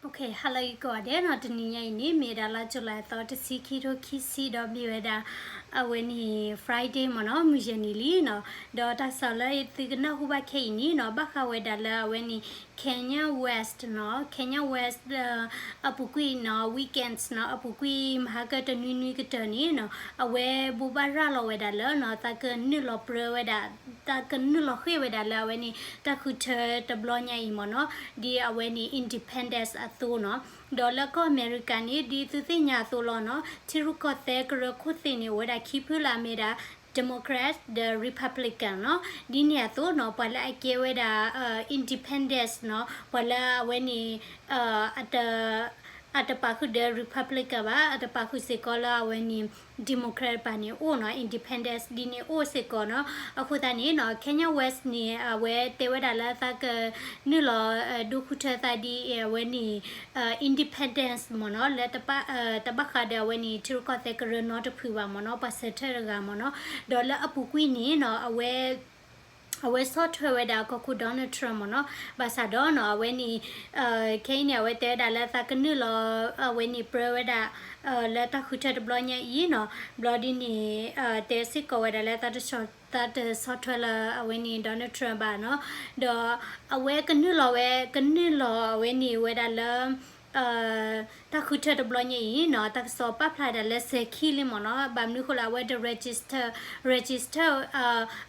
Okay, hello ယကိးဂၤဒဲးနီၤ, တနံၤညါအံၤန့ၣ် မ့ၢ်ဝဲဒၣ်လါ July သီ တဆံခံထိခံဆံ ဒီးမ့ၢ်ဝဲဒၣ် အဝဲန့ၣ် Friday မ့ၢ်နီၤ, မုၢ်ယဲၢ်နံၤလံနီၤ, ဒီးတၢ်ကစီၣ်လၢသုကနၢ်ဟူဘၣ်ခဲအံၤန့ၣ်နီၤ, ဘၣ်ဃးဝဲဒၣ်လၢအဝဲန့ၣ် Kanye West နီၤ, Kanye West အပူၤကွံာ်နီၤ weekends နီၤ, အပူၤကွံာ် မဟါကတနွံနွံကတၢၢ်န့ၣ်နီၤ, အဝဲဘိးဘၣ်ရၤလီၤဝဲဒၣ်လၢနီၤ, သးကနုာ်လီၤပြၢဝဲဒၣ် သးကနုာ်လီၤဃ့ၢ်ဝဲဒၣ်လၢအဝဲန့ၣ် တၢ်ဃုထၢတဘျီညါအံၤမ့ၢ်နီၤ, ဒ်အဝဲန့ၣ် independence အသိးနီၤ, ဒီးလၢကီၢ်အမဲရကၤန့ၣ် ဒ်သုသ့ၣ်ညါအသိးလီၤနီၤ, ထံရူၢ်ကီၢ်သဲးကရၢခိၣ်သ့ၣ်န့ၣ် အိၣ်ဝဲဒၣ်ခံဖုလၢအမ့ၢ်ဒၣ် Democrat ဒီး Republican နီၤ, ဒ်န့ၣ်အသိးနီၤ, ပှၤလၢအကဲဝဲဒၣ် independence နီၤ, ပှၤလၢအဝဲန့ၣ် အတ အတပာ်ဃုာ်ဒီး Republican ဘၣ်, အတပာ်ဃုာ်စ့ၢ်ကီးလၢအဝဲန့ၣ် Democrat တပၤန့ၣ်အိၣ်နီၤ, independence ဒ်န့ၣ်အိၣ်စ့ၢ်ကီးနီၤ, အဃိသတးန့ၣ်နီၤ Kanye West န့ၣ် အဝဲတဲဝဲဒၣ်လၢသးကနုာ်လီၤ ဒိဃုထၢသးဒ်အဝဲန့ၣ် independence မ့ၢ်နီၤ, လၢတဘၣ်ဃးဒီးအဝဲန့ၣ် ထံရူၢ်ကီၢ်သဲးကရၢနီတဖုဘၣ်မ့ၢ်နီၤ, ပှၤဆၢထၢၣ်တဂၤမ့ၢ်နီၤ, ဒီးလၢအပူၤကွံာ်န့ၣ်နီၤ အဝဲ အဝဲဆီၣ်ထွဲဝဲဒၣ်ကီၢ်ခိၣ် Donald Trump မ့ၢ်နီၤ, ဘၣ်ဆၣ်ဒီးနီၤ အဝဲန့ၣ် ခဲအံၤန့ၣ် အဝဲတဲဝဲဒၣ်လၢသးကနုာ်လီၤ အဝဲန့ၣ်ပြၢဝဲဒၣ် လၢတၢ်ဃုထၢတဘျီညါအံၤနီၤ, ဘျီဒ်န့ၣ် တဲစ့ၢ်ကီးဝဲဒၣ်လၢ သးတဆီၣ်ထွဲလၢအဝဲန့ၣ် Donald Trump ဘၣ်နီၤ, ဒီးအဝဲကနုာ်လီၤဝဲ ကနုာ်လီၤအဝဲန့ၣ်ဝဲဒၣ်လၢ တၢ်ဃုထၢတဘျီညါအံၤနီၤ, တၢ်ကစီၣ်ပာ်ဖျါဒၣ်လၢစဲၤခံလံမ့ၢ်နီၤ, ဘၣ်မနုၤဃိလၢအဝဲတ register, register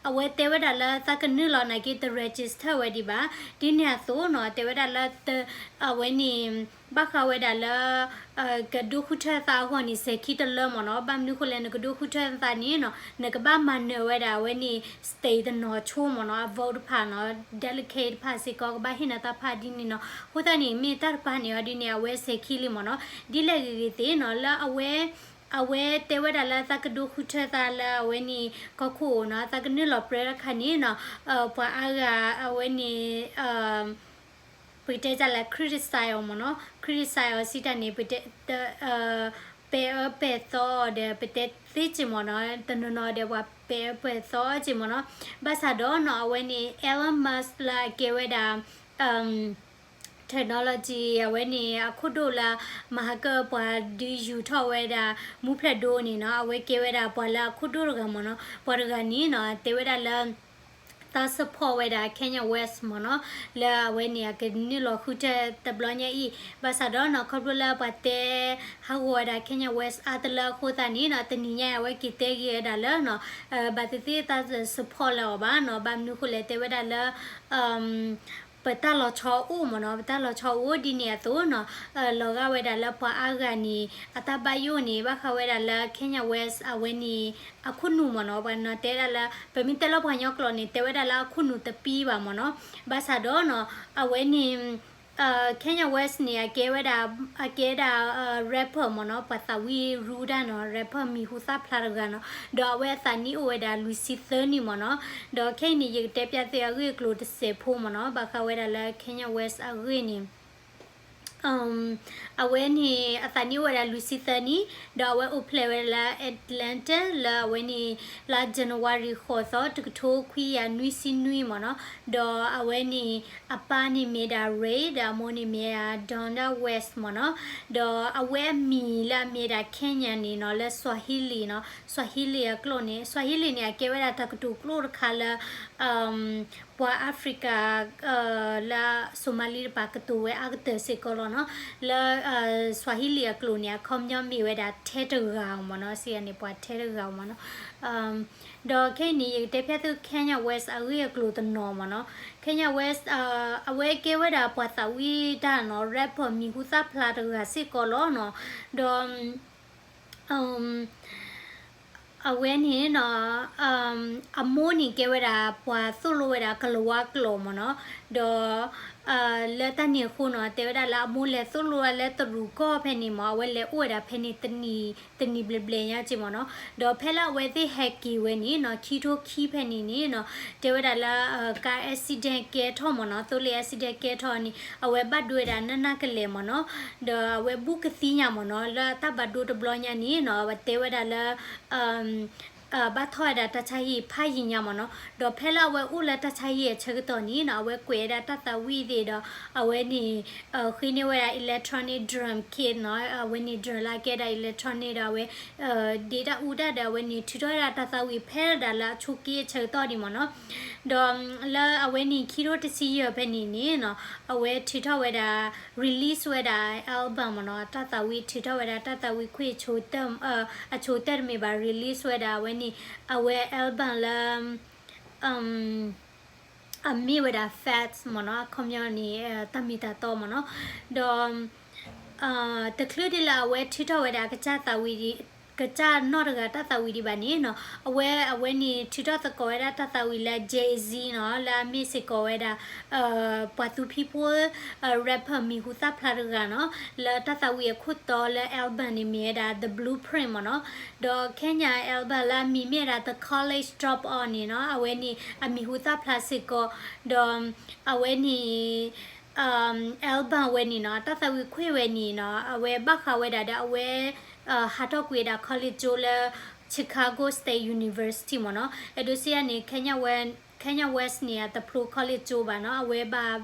အဝဲတဲဝဲဒၣ်လၢသးကနုာ်လီၤနာ်က့ တ register ဝဲဒံးဘၣ်, ဒ်န့ၣ်အသိးနီၤ တဲဝဲဒၣ်လၢ အဝဲန့ၣ် ဘၣ်ဃးဝဲဒၣ်လၢ ကဒိဃုထၢသးအဂီၢ်န့ၣ် စဲၤခံတလၢမ့ၢ်နီၤ, ဘၣ်မနုၤဃိလဲၣ် နကဒိဃုထၢသးန့ၣ်နီၤ နကဘၣ်မၤနၢၤဝဲဒၣ်အဝဲန့ၣ် state တနီၤဆိမ့ၢ်နီၤ, အ vote တဖၣ်နီၤ, delegate တဖၣ်စ့ၢ်ကီး ကဘၣ်ဟ့ၣ်နၤတၢ်ဖးဒ်န့ၣ်နီၤ, အဃိသတးန့ၣ် မ့ၢ်တၢ်တပၤန့ၣ်အီၤဒ်န့ၣ် အဝဲစဲၤခံလံမ့ၢ်နီၤ, ဒ်လဲၣ်ဂ့ၤဂ့ၤသ့ၣ်နီၤ လၢအဝဲ အဝဲတဲဝဲဒၣ်လၢသးကဒိဃုထၢသးလၢအဝဲန့ၣ် ကီၢ်ခိၣ်နီၤ, သးကနုာ်လီၤပြၢတခါန့ၣ်နီၤ, ပှၤအါဂၤအဝဲန့ၣ် ပကတဲဒ်လဲၣ် criticize အီၤမ့ၢ်နီၤ, criticize အီၤစံးတၢ်န့ၣ် ပတဲ ပဲာ်အၢပဲာ်သီအီၤဒီး ပတဲသ့က့ၤမ့ၢ်နီၤ, တနီၤနီၤဒီးပှၤပဲာ်အၢပဲာ်သီက့ၤမ့ၢ်နီၤ, ဘၣ်ဆၣ်ဒီးနီၤ အဝဲန့ၣ် Elon Musk လၢအကဲဝဲဒၣ် technology အဝဲန့ၣ် အခိၣ်ဒိၣ်လၢ မဟါကပှၤဒုးယူၤထီၣ်ဝဲဒၣ် မူဖျဲးဒိန့ၣ်နီၤ, အဝဲကဲဝဲဒၣ်ပှၤလၢအခိၣ်ဒိၣ်တဂၤမ့ၢ်နီၤ, ပှၤတဂၤန့ၣ်နီၤ တဲဝဲဒၣ်လၢ သး support ဝဲဒၣ် Kanye West မ့ၢ်နီၤ, လၢအဝဲန့ၣ် အကနုာ်လီၤဃုထၢတဘျီညါအံၤ, ဘၣ်ဆၣ်ဒီးနီၤ ခီဖျိလၢပှၤတဲဟးဂီၤဝဲဒၣ် Kanye West အါတလၢအဃိသတးန့ၣ်နီၤ, တနံၤညါအဝဲက့ၤတဲဂ့ၤဝဲဒၣ်လၢနီၤ, ဘၣ်သ့ၣ်သ့ၣ်သး support လၢအီၤဘၣ်နီၤ, ဘၣ်မနုၤဃိလဲၣ်တဲဝဲဒၣ်လၢ ပတၢ်လီၤဆီအိၣ်မ့ၢ်နီၤ, ပတၢ်လီၤဆီအိၣ်ဒ်န့ၣ်အသိးနီၤ, လီၤဂာ်ဝဲဒၣ်လၢပှၤအါဂၤန့ၣ် အတၢ်ဘၣ်ယိၣ်န့ၣ် ဘၣ်ဃးဝဲဒၣ်လၢ Kanye West အဝဲန့ၣ် အခိၣ်နူာ်မ့ၢ်နီၤ, ပှၤနီၤတဲဒၣ်လၢ ပမ့ၢ်တဲလၢပှၤကညီကျိာ်န့ၣ် တဲဝဲဒၣ်လၢအခိၣ်နူာ်တပံဘၣ်မ့ၢ်နီၤ, ဘၣ်ဆၣ်ဒီးနီၤ အဝဲန့ၣ် Kanye West န့ၣ် အကဲဝဲဒၣ် အကဲဒၣ် rapper မ့ၢ်နီၤ, ပှၤသးဝံၣ်ရူတၢ်နီၤ, rapper မံၤဟူသၣ်ဖျါတဂၤနီၤ, ဒီးအဝဲအသးနံၣ်အိၣ်ဝဲဒၣ်လွံၢ်ဆံသၢနံၣ်မ့ၢ်နီၤ, ဒီးခဲအံၤန့ၣ် ယကတဲပျးသုအဂ့ၢ်အကျိၤတစဲးဖိမ့ၢ်နီၤ, ဘၣ်ဃးဝဲဒၣ်လၢ Kanye West အဂ့ၢ်န့ၣ် အဝဲန့ၣ် အသးနံၣ်အိၣ်ဝဲဒၣ်လွံၢ်ဆံသၢနံၣ်, ဒီးအဝဲအိၣ်ဖျဲၣ်ဝဲဒၣ်လၢ Atlanta လၢအဝဲန့ၣ် လါ January ဃိးသီ တကထိခွံကယၤနွံဆံနွံမ့ၢ်နီၤ, ဒီးအဝဲန့ၣ် အပၢ်န့ၣ်မ့ၢ်ဒၣ် Ray ဒီးအမိၢ်န့ၣ်မ့ၢ်ဒၣ် Donda West မ့ၢ်နီၤ, ဒီးအဝဲအမံၤလၢအမ့ၢ်ဒၣ် Kenya န့ၣ်နီၤ လၢ Swahili နီၤ, Swahili အကျိာ်န့ၣ် Swahili န့ၣ် အကဲဝဲဒၣ်တၢ်ကတိၤကျိာ်တခါလၢ ပှၤ Africa လၢ Somali တပၤကတိၤဝဲအါကတၢၢ်စ့ၢ်ကီးလီၤနီၤ, လၢ Swahili အကျိာ်န့ၣ် အခီပညီမ့ၢ်ဝဲဒၣ်ထဲတဂၤမ့ၢ်နီၤ, စံးန့ၣ် ပှၤထဲတဂၤမ့ၢ်နီၤ, ဒီးခဲအံၤန့ၣ် ယကတဲဖျါသု Kanye West အဂ့ၢ်အကျိၤတနီၤမ့ၢ်နီၤ, Kanye West အဝဲကဲဝဲဒၣ်ပှၤသးဝံၣ်တၢ်နီၤ, rapper မံၤဟူသၣ်ဖျါတဂၤစ့ၢ်ကီးလီၤနီၤ, ဒီး အဝဲန့ၣ်နီၤ, အမိၢ်န့ၣ်ကဲဝဲဒၣ်ပှၤသိၣ်လိဝဲဒၣ်ကလၤဝါကျိာ်မ့ၢ်နီၤ, ဒီး လၢတၢ်န့ၣ်အဃိနီၤ တဲဝဲဒၣ်လၢအမိၢ်လဲၤသိၣ်လိဝဲလၢတရူးကီၢ်ဖဲန့ၣ်မ့ၢ် အဝဲလဲၤအိၣ်ဝဲဒၣ်ဖဲန့ၣ် တနံၤဘျဲၣ်ဘျဲၣ်ညါက့မ့ၢ်နီၤ, ဒီးဖဲလၢအဝဲသ့ၣ်ဟဲက့ၤဝဲန့ၣ်နီၤ ခံထိခံဖဲန့ၣ်န့ၣ်နီၤ တဲဝဲဒၣ်လၢ car accident ကဲထီၣ်မ့ၢ်နီၤ, သိလ့ၣ် accident ကဲထီၣ်န့ၣ် အဝဲဘၣ်ဒိဝဲဒၣ်နးနးကလဲာ်မ့ၢ်နီၤ, ဒီးအဝဲဘူးကသံၣ်ညါမ့ၢ်နီၤ လၢတၢ်ဘၣ်ဒိတဘျီညါန့ၣ်နီၤ အဝဲတဲဝဲဒၣ်လၢ အ ဘၣ်ထီၣ်ဝဲဒၣ်တၢ်ဆါဟံၣ်ဖးယံၤညါမ့ၢ်နီၤ. ဒီးဖဲလၢအဝဲအိၣ်လၢတၢ်ဆါဟံၣ်အဆၢကတီၢ်န့ၣ်နီၤ အဝဲကွဲးဝဲဒၣ်တၢ်သးဝံၣ်သ့ၣ်ဒီး အဝဲန့ၣ် ဃ့န့ၢ်ဝဲဒၣ် electronic drum kit နီၤ, အဝဲန့ၣ် drum လၢအကဲဒၣ် electronic ဒီးအဝဲ ဒ့တၢ်အူတၢ်ဒီး အဝဲန့ၣ်ထုးထီၣ်ဝဲဒၣ်တၢ်သးဝံၣ်ဖဲဒၣ်လၢအဆိးက့အဆၢကတီၢ်ဒံးမ့ၢ်နီၤ. ဒီးလၢအဝဲန့ၣ် ခံထိတဆံယဲၢ်ဖဲန့ၣ်န့ၣ်နီၤ အဝဲထုးထီၣ်ဝဲဒၣ် release ဝဲဒၣ် album မ့ၢ်နီၤ, တၢ်သးဝံၣ်ထုးထီၣ်ဝဲဒၣ်တၢ်သးဝံၣ်ခွံ အဆိကတၢၢ်တမ့ၢ်ဘၣ် release ဝဲဒၣ်အဝဲန့ၣ် အဝဲ album လၢ အမ့ၢ်ဝဲဒၣ် Facts မ့ၢ်နီၤ, အခီပညီန့ၣ် တၢ်မ့ၢ်တၢ်တီမ့ၢ်နီၤ. ဒီး တချုးဒ်လၢအဝဲထုးထီၣ်ဝဲဒၣ်အကစၢ်သးဝံၣ် ကစၢ်နီၢ်တဂၤတၢ်သးဝံၣ်ဒံးဘၣ်န့ၣ်နီၤ, အဝဲ အဝဲန့ၣ်ထုးထီၣ်သကိးဝဲဒၣ်တၢ်သးဝံၣ်လၢ Jay-Z နီၤ, လၢအမ့ၢ်စ့ၢ်ကီးဝဲဒၣ် ပှၤသူဖံဖိ rapper မံၤဟူသၣ်ဖျါတဂၤနီၤ, လၢတၢ်သးဝံၣ်အခိၣ်တီလၢ album န့ၣ်မ့ၢ်ဝဲဒၣ် The Blueprint မ့ၢ်နီၤ. ဒီးခဲညါ album လၢအမံၤမ့ၢ်ဝဲဒၣ် The College Dropout န့ၣ်နီၤ, အဝဲန့ၣ်အမံၤဟူသၣ်ဖျါစ့ၢ်ကီး, ဒီးအဝဲန့ၣ် album ဝဲန့ၣ်နီၤ, တၢ်သးဝံၣ်ခွံဝဲန့ၣ်နီၤ, အဝဲဘၣ်ဃးဝဲဒၣ်ဒီးအဝဲ ဟးထီၣ်ကွံာ်ဝဲဒၣ် college ကၠိလၢ Chicago State University မ့ၢ်နီၤ. အဲၣ်ဒိးစံးယၤန့ၣ် Kanye West န့ၣ် အတဖျိ college ကၠိဘၣ်နီၤ, အဝဲဘၣ်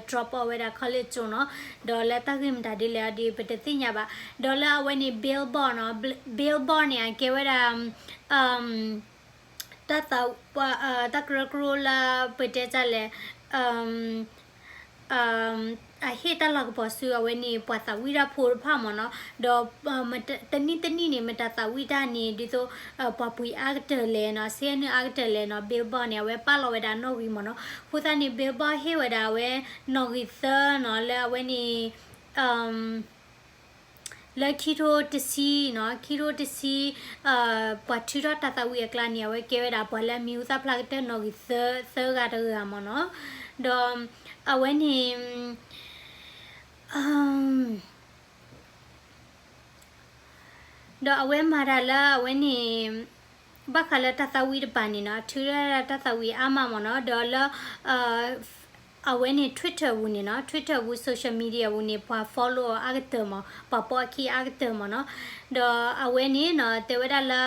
drop out ဝဲဒၣ် college ကၠိနီၤ. ဒီးလၢတၢ်ဂ့ၢ်မတၤဒ်လဲၣ်အီၤဒီး ပတသ့ၣ်ညါဘၣ်. ဒီးလၢအဝဲန့ၣ် Billboard နီၤ, Billboard န့ၣ် အကဲဝဲဒၣ် တၢ်သး တၢ်ကရၢကရိလၢ ပတဲတၢ်လဲၣ် အဟ့ၣ်တၢ်လၤကပီၤဆူအဝဲန့ၣ် ပှၤသးဝံၣ်တၢ်ဖိတဖၣ်မ့ၢ်နီၤ, ဒီး တနံၣ်တနံၣ်န့ၣ် မတၤသးဝံၣ်တၢ်န့ၣ် ဒ်သိး ပှၤပှ့ၤအါကတၢၢ်လဲၣ်နီၤ, ဆဲနုာ်အါကတၢၢ်လဲၣ်နီၤ, Billboard န့ၣ် အဝဲပာ်လီၤဝဲဒၣ်နီၣ်ဂံၢ်မ့ၢ်နီၤ. အဃိသတးန့ၣ် Billboard ဟ့ၣ်ဝဲဒၣ်အဝဲ နီၣ်ဂံၢ်သၢနီၤ, လၢအဝဲန့ၣ် လၢခံထိတဆံနီၤ, ခံထိတဆံ ပှၤထုးထီၣ်တၢ်သးဝံၣ်အကျါန့ၣ် အဝဲကဲဝဲဒၣ်ပှၤလၢအမံၤဟူသၣ်ဖျါကတၢၢ်နီၣ်ဂံၢ်သၢ သၢဂၤတဂၤမ့ၢ်နီၤ. ဒီးအဝဲန့ၣ် ဒီးအဝဲမၤတၢ်လၢအဝဲန့ၣ် ဘၣ်ဃးလၢတၢ်သးဝံၣ်တပၤန့ၣ်နီၤ, ထုးထီၣ်တၢ်သးဝံၣ်အါမးမ့ၢ်နီၤ, ဒီးလၢ အဝဲန့ၣ် Twitter ပူၤန့ၣ်နီၤ, Twitter ပူၤ social media ပူၤန့ၣ် ပှၤ follow အီၤအါကတၢၢ်မ့ၢ်, ပှၤပိာ်အခံအါကတၢၢ်မ့ၢ်နီၤ. ဒီးအဝဲန့ၣ်နီၤ တဲဝဲဒၣ်လၢ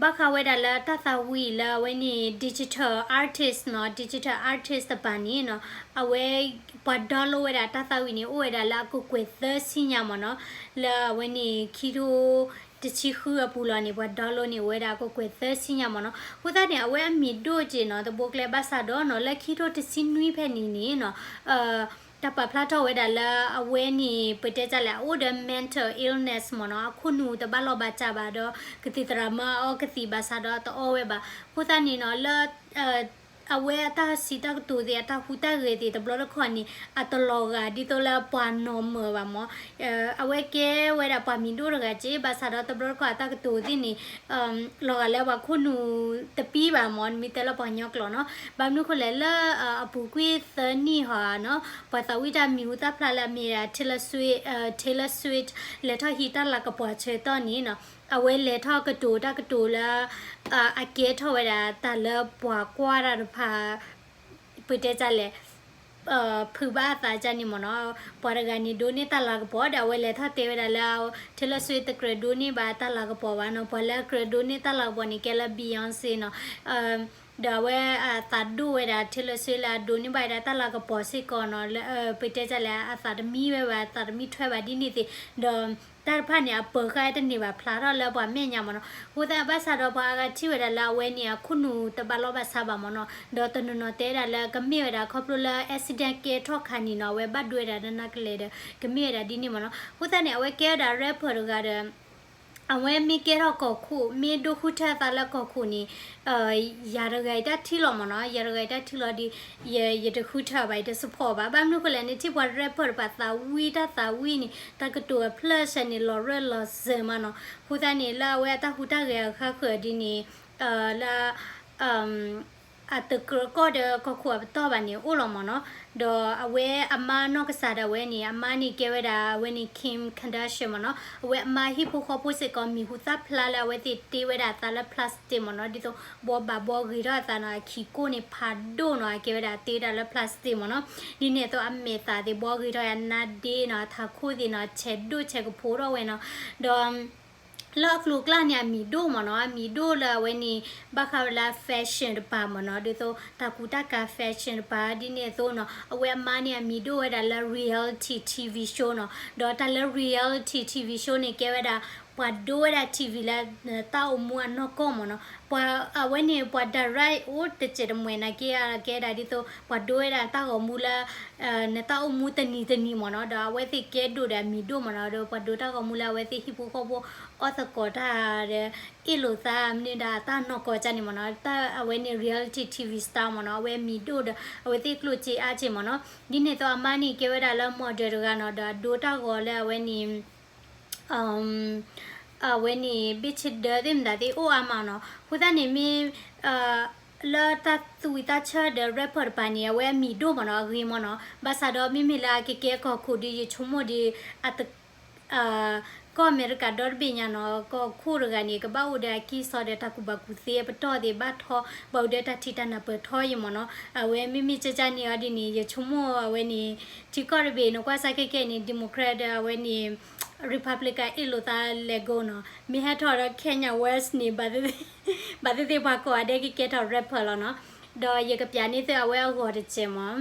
ဘၣ်ဃးဝဲဒၣ်လၢတၢ်သးဝံၣ်လၢအဝဲန့ၣ် digital artist နီၤ, digital artist တပၤန့ၣ်နီၤ, အဝဲ ပှၤ download ဝဲဒၣ်တၢ်သးဝံၣ်န့ၣ် အိၣ်ဝဲဒၣ်လၢအကကွဲၢ်သၢဆံညါမ့ၢ်နီၤ, လၢအဝဲန့ၣ် ခံထိတဆံဃုအပူၤလီၤန့ၣ် ပှၤ download န့ၣ် အိၣ်ဝဲဒၣ်အကကွဲၢ်သၢဆံညါမ့ၢ်နီၤ. အဃိသတးန့ၣ် အဝဲအမံၤဒိၣ်က့ၤနီၤ, တဘိကျဲဘၣ်ဆၣ်ဒီးနီၤ လၢခံထိတဆံနွံဖဲန့ၣ်န့ၣ်နီၤ တၢ်ပာ်ဖျါထီၣ်ဝဲဒၣ်လၢအဝဲန့ၣ် ပတဲတၢ်လဲၣ် အအိၣ်ဒီး mental illness မ့ၢ်နီၤ, အခိၣ်နူာ်တဘၣ်လီၢ်ဘၣ်စးဘၣ်ဒီး ကသံၣ်သရၣ်မၢအီကသံၣ်ဘၣ်ဆၣ်ဒီးတအီဝဲဘၣ်. အဃိသတးန့ၣ်နီၤ လၢ အဝဲအတၢ်စံးတၢ်ကတိၤသ့ၣ် အတၢ်ဟူးတၢ်ဂဲၤသ့ၣ် တဘျီတခီၣ်န့ၣ် အတလီၤဂာ်ဒ်သိးလၢပှၤနီၢ်မၢၢ်ဘၣ်မ့ၢ် အဝဲကဲဝဲဒၣ်ပှၤမံၤဒိၣ်တဂၤက့ ဘၣ်ဆၣ်ဒီးတဘျီတခီၣ်အတၢ်ကတိၤသ့ၣ်န့ၣ် လီၤဂာ်လၢပှၤခိၣ်နူာ်တပံဘၣ်မ့ၢ် မ့ၢ်တဲလၢပှၤကညီကျိာ်နီၤ. ဘၣ်မနုၤအဃိလဲၣ် လၢအပူၤကွံာ်သၢနံၣ်ဟီနီၤ ပှၤသးဝံၣ်တၢ်မံၤဟူသၣ်ဖျါလၢအမ့ၢ်ဒၣ် Taylor Swift လဲၤထီၣ်ဟံးတၢ်လၤကပီၤဆၢကတီၢ်န့ၣ်နီၤ အဝဲလဲၤထီၣ်ကတိၤတၢ်ကတိၤလၢ အကဲထီၣ်ဝဲဒၣ်တၢ်လၢပှၤကွၢ်တၢ်တဖၣ် ပတဲတၢ်လဲၣ် ဖုးဘၣ်အသးကန့ၣ်မ့ၢ်နီၤ. ပှၤတဂၤန့ၣ်ဒိးန့ၢ်တၢ်လၤကပီၤ ဒီးအဝဲလဲၤထီၣ်တဲဝဲဒၣ်လၢ Taylor Swift တကြၢးဒိးန့ၢ်ဘၣ်တၢ်လၤကပီၤဘၣ်နီၤ. ပှၤလၢအကြၢးဒိးန့ၢ်တၢ်လၤကပီၤန့ၣ် ကဲလၢ Beyonce နီၤ. ဒီးအဝဲအသးဒိၣ်ဝဲဒၣ် Taylor Swift လၢအဒိးန့ၢ်ဘၣ်ဝဲဒၣ်တၢ်လၤကပီၤစ့ၢ်ကီးနီၤ. လၢ ပတဲတၢ်လဲၣ် အသးတမံဝဲဘၣ် အသးတမံထွဲဘၣ်ဒ်န့ၣ်သ့ၣ် ဒီး တၢ်တဖၣ်န့ၣ် အပၢၤဃာ်တန့ၢ်ဘၣ် ဖျါထီၣ်လၢပှၤမဲာ်ညါမ့ၢ်နီၤ. အဃိသတးဘၣ်ဆၣ်ဒီးပှၤအါဂၤထံၣ်ဝဲဒၣ်လၢအဝဲန့ၣ် အခိၣ်နူာ်တဘၣ်လီၢ်ဘၣ်စးဘၣ်မ့ၢ်နီၤ. ဒီးတနီၤနီၤတဲဒၣ်လၢကမ့ၢ်ဝဲဒၣ်ခီဖျိလၢ accident ကဲထီၣ်ခါန့ၣ်နီၤ အဝဲဘၣ်ဒိဝဲဒၣ်နနၢ်ကလဲာ်ဒီး ကမ့ၢ်ဝဲဒၣ်ဒ်န့ၣ်မ့ၢ်နီၤ. အဃိသတးန့ၣ် အဝဲကဲဝဲဒၣ် rapper တဂၤဒီး အဝဲမ့ၢ်ကဲထီၣ်ကီၢ်ခိၣ် မ့ၢ်ဒိဃုထၢအသးလၢကီၢ်ခိၣ်န့ၣ် ယၤတဂၤအံၤတၢ်ထံၣ်လီၤမ့ၢ်နီၤ. ယၤတဂၤအံၤတၢ်ထံၣ်လီၤဒီး ယတဃုထၢဘၣ် ယတ support ဘၣ်. ဘၣ်မနုၤအဃိလဲၣ်န့ၣ် ထံၣ်ပှၤ rapper တဖၣ်သးဝံၣ်တၢ်သးဝံၣ်န့ၣ် တၢ်ကတိၤအဖျၢၣ်ဆၢန့ၣ် လီၤရၢၢ်လီၤစၢၤမးနီၤ. အဃိသတးန့ၣ် လၢအဝဲအတၢ်ဟူးတၢ်ဂဲၤအဃၣ်ဃၢၤဒ်န့ၣ် လၢ အတကြၢးကီၢ်ဒီးကီၢ်ခိၣ်အပတီၢ်ဘၣ်န့ၣ် အိၣ်လီၤမ့ၢ်နီၤ. ဒီးအဝဲအမါနီၢ်ကစၢ်ဒၣ်ဝဲန့ၣ် အမါန့ၣ်ကဲဝဲဒၣ် အဝဲန့ၣ် Kim Kardashian မ့ၢ်နီၤ. အဝဲအမါဟံၣ်ဖိဃီဖိစ့ၢ်ကီး မံၤဟူသၣ်ဖျါလၢအဝဲသ့ၣ်တ့ဝဲဒၣ်အသးလၢ plastic မ့ၢ်နီၤ. ဒ်သိးဘှီဘၣ်ဘှီဂ့ၤထီၣ်အသးနီၤ, အခံကိၢ်န့ၣ်ဖးဒိၣ်နီၤ, အကဲဝဲဒၣ်တ့ဝဲဒၣ်လၢ plastic မ့ၢ်နီၤ. ဒ်န့ၣ်အသိးအမဲာ်သးသ့ၣ်ဘှီဂ့ၤထီၣ် အနါဒ့နီၤ, အထးခိၣ်သ့ၣ်နီၤ, ဆဲးဒိၣ်ဆဲးကဖိထီၣ်ဝဲနီၤ. ဒီး လၢအကျိၤကျါန့ၣ် အမံၤဒိၣ်မ့ၢ်နီၤ, အမံၤဒိၣ်လၢအဝဲန့ၣ် ဘၣ်ဃးဝဲလၢ fashion တပၤမ့ၢ်နီၤ, ဒ်သိးတၢ်ကူတၢ်ကၤ fashion တပၤ ဒ်န့ၣ်အသိးနီၤ, အဝဲအမါန့ၣ် အမံၤဒိၣ်ဝဲဒၣ်လၢ reality TV show နီၤ, ဒီးတၢ်လၢ reality TV show န့ၣ် ကဲဝဲဒၣ် ပှၤဒိဝဲဒၣ် TV လၢ နတၢ်အိၣ်မူအနီၢ်ကီၢ်မ့ၢ်နီၤ, ပှၤ အဝဲန့ၣ် ပှၤ direct အိၣ်တစဲးတမှဲၤနာ်က့ ကဲဒၣ်ဒ်သိး ပှၤဒိဝဲဒၣ်တၢ်ဂီၤမူလၢ နတၢ်အိၣ်မူတနံၤတနံၤမ့ၢ်နီၤ, ဒီးအဝဲသ့ၣ်ကဲဒိၣ်ဒီးအမံၤဒိၣ်မ့ၢ်နီၤ, ဒီးပှၤဒိတၢ်ဂီၤမူလၢအဝဲသ့ၣ်ဟံၣ်ဖိဃီဖိအီၣ်သကိးတၢ်ဒီး အ့ၣ်လိာ်သးမနုၤဒၣ်တၢ်နီၢ်ကီၢ်ကၢ်န့ၣ်မ့ၢ်နီၤ, တၢ်အဝဲန့ၣ် reality TV star မ့ၢ်နီၤ, အဝဲမံၤဒိၣ်ဒီး အဝဲသ့ၣ်ကျိၣ်စ့အါက့မ့ၢ်နီၤ, ဒ်န့ၣ်အသိးအမါန့ၣ် ကဲဝဲဒၣ်လၢ model တဂၤနီၤ, ဒီးအဒိတၢ်ဂီၤလၢအဝဲန့ၣ် အဝဲန့ၣ် ဘ့ၣ်ဆ့ဒၢသ့ၣ်မတၤသ့ၣ်အိၣ်အါမးနီၤ, အဃိသတးန့ၣ်မ့ၢ် လၢတၢ်သူၣ်ဝံၣ်တၢ်ဆၢဒီး rapper တပၤန့ၣ် အဝဲအမံၤဒိၣ်မ့ၢ်နီၤ, အဂ့ၤမ့ၢ်နီၤ, ဘၣ်ဆၣ်ဒီးမ့မ့ၢ်လၢအကကဲကီၢ်ခိၣ်ဒီး ယဆိကမိၣ်ဒီး အတ ကီၢ်အမဲရကၤဒီတဘ့ၣ်ညါနီၤ, ကီၢ်ခိၣ်တဂၤန့ၣ် ကဘၣ်အိၣ်ဒီးအကံၢ်စီဒီးတၢ်ကူၣ်ဘၣ်ကူၣ်သ့အပတီၢ်သ့ၣ် ဘၣ်ထီ ဘၣ်အိၣ်ဒီးတၢ်ထံၣ်တၢ်နၢ်ပၢၢ်ထီယံာ်မ့ၢ်နီၤ, အဝဲမ့မ့ၢ်ကၠၢကၠၢန့ၣ်အီၤဒ်န့ၣ် ယဆိကမိၣ်အဝဲန့ၣ် ထံကီၢ်တဘ့ၣ် နကွၢ်စၢ်ခဲကဲန့ၣ် Democrat ဒီးအဝဲန့ၣ် Republican အ့ၣ်လိာ်သးလဲၤကိးနီၤ, မ့ၢ်ဟဲထီၣ်ဒီး Kanye West န့ၣ် ဘၣ်သ့ၣ်သ့ၣ်ပှၤကိးဂၤဒဲးကကဲထီၣ် rapper လီၤနီၤ, ဒီးယကပျးန့ၢ်သုအဝဲအဂီၤတစဲးမ့ၢ်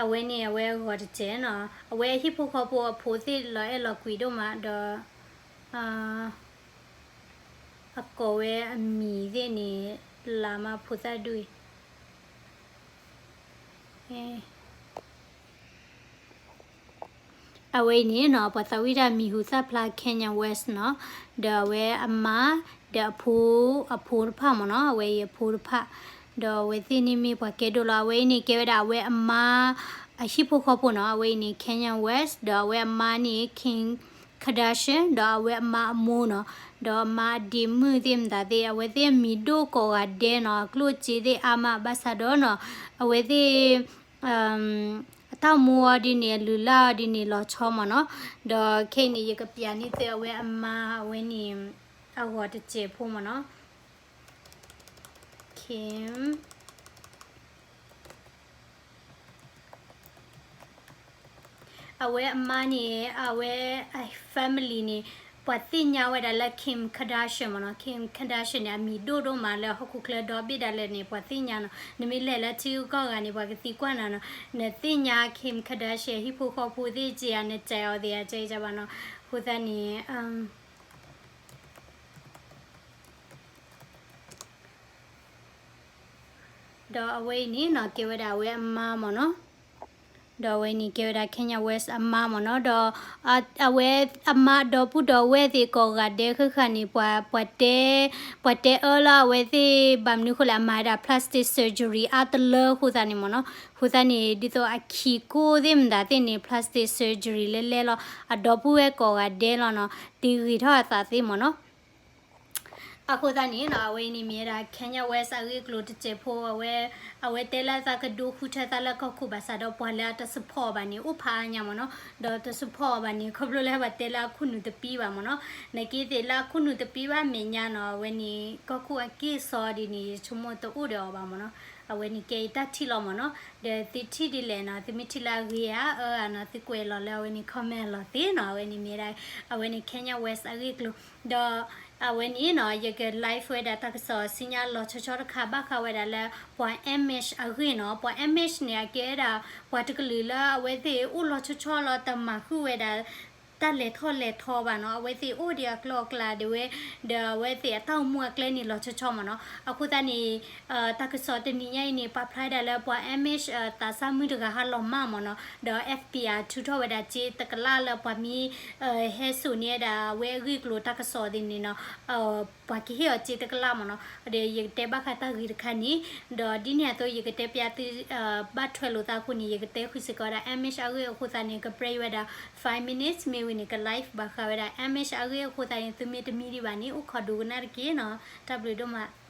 အဝဲန့ၣ် အဝဲအဂီၤတစဲးနီၤ, အဝဲဟံၣ်ဖိဃီဖိအဖိသ့ၣ်လီၤအဲၣ်လီၤကွံဒိၣ်မးဒီး အကိးဝဲအမံၤသ့ၣ်န့ၣ် လါမးဖိသၣ်ဒူၣ်အံၤ အဝဲအံၤန့ၣ်နီၤ ပှၤသးဝံၣ်တၢ်မံၤဟူသၣ်ဖျါ Kanye West နီၤ, ဒီးအဝဲအမါ ဒီးအဖိ အဖိတဖၣ်မ့ၢ်နီၤ, အဝဲအံၤအဖိတဖၣ်, ဒီးအဝဲသ့ၣ်န့ၣ်မ့ၢ်ပှၤကဲဒိၣ်လီၤ, အဝဲအံၤန့ၣ်ကဲဝဲဒၣ်အဝဲအမါ အဟံၣ်ဖိဃီဖိနီၤ, အဝဲအံၤန့ၣ် Kanye West ဒီးအဝဲအမါန့ၣ် Kim Kardashian ဒီးအဝဲအမါအမိၢ်နီၤ, ဒီးအမါအဒ့မုၣ်သ့ၣ်မတၤသ့ၣ် အဝဲသ့ၣ်အမံၤဒိၣ်ကိးဂၤဒဲးနီၤ, အကျိၣ်စ့သ့ၣ်အါမး ဘၣ်ဆၣ်ဒီးနီၤ အဝဲသ့ၣ် အတၢ်အိၣ်မူအီၤဒ်န့ၣ် အလုၢ်အလၢ်အီၤဒ်န့ၣ် လီၤဆီမ့ၢ်နီၤ, ဒီးခဲအံၤန့ၣ် ယကပျးန့ၢ်သုအဝဲအမါအဝဲန့ၣ် အဂီၤတစဲးဖိမ့ၢ်နီၤ, Kim အဝဲအမါန့ၣ် အဝဲအ family န့ၣ် ပှၤသ့ၣ်ညါဝဲဒၣ်လၢ Kim Kardashian မ့ၢ်နီၤ, Kim Kardashian န့ၣ် အမံၤဒိၣ်ဒိၣ်မးလၢဟီၣ်ခိၣ်ချၢဒီဘ့ၣ်ဒၣ်လဲာ်န့ၣ် ပှၤသ့ၣ်ညါနီၤ, နမ့ၢ်လဲၤလၢထံဂုၤကီၢ်ဂၤန့ၣ် ပှၤကသံကွၢ်နၤနီၤ, နသ့ၣ်ညါ Kim Kardashian ဟံၣ်ဖိဃီဖိသ့ၣ်က့ဧါ, နစဲးအီၤသ့ဧါ, ကဲကဲဘၣ်နီၤ, အဃိသတးန့ၣ် ဒီးအဝဲအံၤန့ၣ်နီၤ ကဲဝဲဒၣ်အဝဲအမါမ့ၢ်နီၤ, ဒီးအဝဲန့ၣ်ကဲဝဲဒၣ် Kanye West အမါမ့ၢ်နီၤ, ဒီး အဝဲအမါဒီပုၢ်ဒီဝဲၢ်သ့ၣ်ကိးဂၤဒဲးဃၣ်ဃၣ်န့ၣ် ပှၤ ပှၤတဲ ပှၤတဲအၢလၢအဝဲသ့ၣ် ဘၣ်မနုၤဃိလဲၣ် အမၤဝဲဒၣ် plastic surgery အါတလၢအဃိသတးန့ၣ်မ့ၢ်နီၤ, အဃိသတးန့ၣ် ဒ်သိးအခံကိၢ်သ့ၣ်မတၤသ့ၣ်န့ၣ် plastic surgery လဲၤလဲၤလီၤ, အဒီပုၢ်ဝဲၢ်ကိးဂၤဒဲးလီၤနီၤ, တ့ဂ့ၤထီၣ်အသးသ့မ့ၢ်နီၤ အဃိသတးန့ၣ်နီၤ အဝဲအံၤန့ၣ်မ့ၢ်ဝဲဒၣ် Kanye West အဂ့ၢ်အကျိၤတစဲးဖိ အဝဲ အဝဲတဲလၢအသးကဒိဃုထၢသးလၢကီၢ်ခိၣ်ဘၣ်ဆၣ်ဒီး ပှၤလၢအတ support ဘၣ်န့ၣ် အိၣ်ဖးအါညါမ့ၢ်နီၤ, ဒီးတ support ဘၣ်န့ၣ် ခီဖျိလၢပှၤတဲလၢအခိၣ်နူာ်တပံဘၣ်မ့ၢ်နီၤ, နာ်က့သ့ၣ်လၢအခိၣ်နူာ်တပံဘၣ်အမဲာ်ညါနီၤ အဝဲန့ၣ် ကီၢ်ခိၣ်အက့ၢ်စီဒ်န့ၣ် ယဆိကမိၣ်တအိၣ်ဒီးအီၤဘၣ်မ့ၢ်နီၤ, အဝဲန့ၣ်ကဲအံၤတၢ်ထံၣ်လီၤမ့ၢ်နီၤ, ဒီးသုထံၣ်ဒ်လဲၣ်နီၤ သုမ့ၢ်ထံၣ်လၢအဂ့ၤဧါ အၢဧါနီၤ သုကွဲးလီၤလၢအဝဲန့ၣ် comment အလီၢ်သ့နီၤ, အဝဲန့ၣ်မ့ၢ်ဒၣ် အဝဲန့ၣ် Kanye West အဂ့ၢ်အကျိၤ ဒီး အဝဲန့ၣ်နီၤ ယက live ဝဲဒၣ်တၢ်ကစီၣ်ဆူညါလီၤဆီဆီတခါ ဘၣ်ဃးဝဲဒၣ်လၢ ပှၤ Amish အဂ့ၢ်နီၤ, ပှၤ Amish န့ၣ် အကဲဝဲဒၣ် ပှၤတကလုာ်လၢအဝဲသ့ၣ်အိၣ်လီၤဆီဆီလီၤ တမၤဃုာ်ဝဲဒၣ် တၢ်လဲၤထီၣ်လဲၤထီဘၣ်နီၤ, အဝဲသ့ၣ်အိၣ်ဒံးအကျိၤအကျဲဒၣ်ဝဲ, ဒီးအဝဲသ့ၣ်အတၢ်အိၣ်မူအကျဲန့ၣ်လီၤဆီဆီမ့ၢ်နီၤ, အဃိသတးန့ၣ် တၢ်ကစီၣ်တနံၤညါအံၤန့ၣ် ပာ်ဖျါဝဲဒၣ်လၢပှၤ Amish သးစၢ်မုၣ်တဂၤဟးလီၤမၢ်မ့ၢ်နီၤ, ဒီး FBI ထုးထီၣ်ဝဲဒၣ်စ့တကလးလၢပှၤမ့ၢ် ဟဲစိာ်န့ၢ်ဝဲဒၣ်အဝဲအဂ့ၢ်အကျိၤတၢ်ကစီၣ်သ့ၣ်န့ၣ်နီၤ, ပှၤကဟ့ၣ်အီၤစ့တကလးမ့ၢ်နီၤ, ဒီးယကတဲဘၣ်ဃးတၢ်ဂ့ၢ်တခါန့ၣ်, ဒီးဒ်န့ၣ်အသိးယကတဲပျးသု ဘၣ်ထွဲလိာ်သးအဃိန့ၣ် ယကတဲဃုာ်စ့ၢ်ကီးဝဲဒၣ် Amish အဂ့ၢ်အဃိသတးန့ၣ် က break ဝဲဒၣ် five minutes မ့ၢ်ဝံၤန့ၣ် က live ဘၣ်ဃးဝဲဒၣ် Amish အဂ့ၢ်အဃိသတးန့ၣ် သုမ့ၢ်တမံဒံးဘၣ်န့ၣ် အိၣ်ခိးဒိကနၣ်တက့ၢ်နီၤ, တၢ်ဘျုးဒိၣ်မး.